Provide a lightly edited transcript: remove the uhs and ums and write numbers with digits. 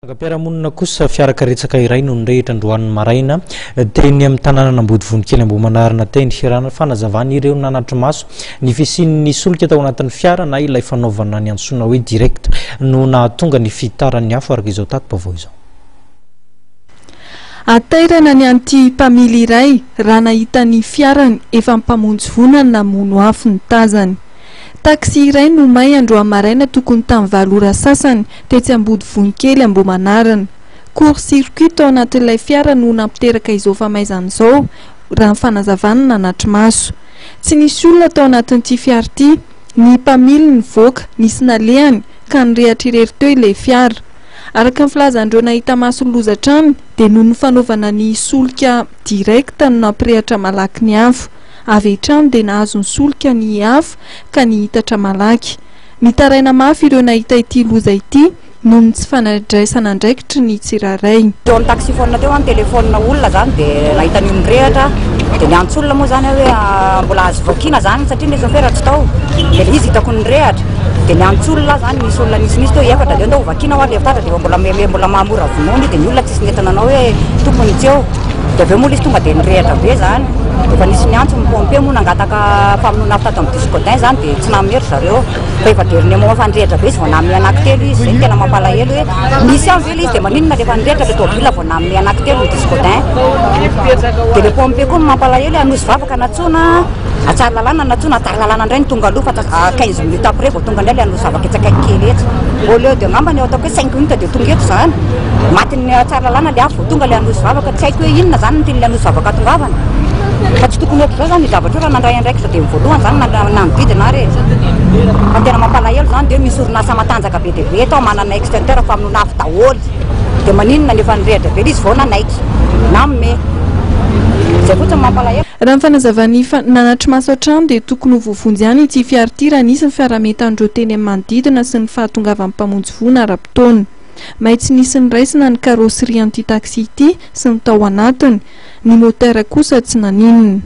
Trangam-piarahamonina kosa, fiara karetsaka iray no nirehitra androany maraina teny amin'ny tanànan'Ambodivonikely Ambohimanarina teny. Raha ny fanazavan'ireo nanatri-maso, ny fisian'ny solika tao anatin'ny fiara na ilay fanaovana ny antsoina hoe direct no nahatonga ny fihitaran'ny afo araka izao tati-baovao izao. Hatairana ny an'ity mpamily iray raha nahita ny fiarany efa mpamonjy voina namono afo ny tazany. Taxi iray no may androany maraina tokony tamin'ny valo ora sasany tetsy Ambodivonikely Ambohimanarina. Court circuit tao anatin'ilay fiara no nampiteraka izao famaizana izao, raha ny fanazavana nanatri-maso. Tsy nisy olona tao anatin'ity fiara ity, ny mpamily nivoaka, nisy nalehany, ka nirehatra irery teo ilay fiara. Araka ny filazan'ireo nahita maso ny loza hatrany dia noho ny fanaovana ny solika direct no nampirehatra malaky ny afo. Avy hatrany dia nahazo ny solika ny afo ka nihitatra malaky. Nitaraina mafy ireo nahita ity loza ity noho ny tsy fanadraisana andraikitry ny tsirairay. Teo amin'ny taxiphone teo aho nitelefaonina olona zany dia nahita an'io nirehatra dia niantso olona moa zany aho hoe mbola azo vakiana zany satria ny chauffeur tsy tao dia ilay izy hitako nirehatra dia niantso olona aho zany, nisy olona nisinisy teo efatra dia ndao hovakiana hoa ilay fitaratra dia efa mbola meme mbola mahamora vonoina io dia ny olona tsisy nety nanao hoe tompony tsy eo dia avy eo moa ilay izy tonga dia nirehatra be zany efa nisy niantso ny pompier moa nangataka famonoana afo tato amin'ny discodin zany dia tsy nanome ry zareo fa efa dernier moment efa nirehitra be izy vao nanome anankitelo izy, zay no tena mampalahelo hoe nisy ihany ve ilay izy dia maninona rehefa nirehitra ilay tôbila vao nanome anankitelo ny discodin dia ilay pompier koa no mampalahelo hoe Anosy vavaka nantsoina Tsaralalàna nantsoina Tsaralalàna indray no tonga aloha fa 15 minutes après vao tonga indray ilay Anosy vavaka etsy akaiky kely etsy au lieu de angamba ny ataoko hoe 5 minutes dia tonga eto izany matin'ny Tsaralalàna ilay afo vao tonga ilay Anosy vavaka tsy haiko hoe inona izany no tian'ilay Anosy vavaka atongavana fa tsy tokony ohatr'izao izany io zavatra io raha nandray andraikitra dia ny voalohany izany nanodidina ary e fa tena mampalahelo izany dia misy orinasa matanjaka be dia be eto manana extincteur famonoana afo daholo dia maninona nefa nirehitra be ilay izy vao nanaiky nanome izay fotsiny mampalahelo. Raha ny fanazavan'ny nanatri-maso hatrany dia tokony ho voavonjy ihany ity fiara ity raha nisy ny fiaraha-mientan'ireo teny amin'ny manodidina sy ny fahatongavan'ny mpamonjy voina ara-potoana. May tsy nisy niraisina ny carrosserie an'ity taxi ity sy ny tao anatiny. Ny moteur kosa tsy naninona.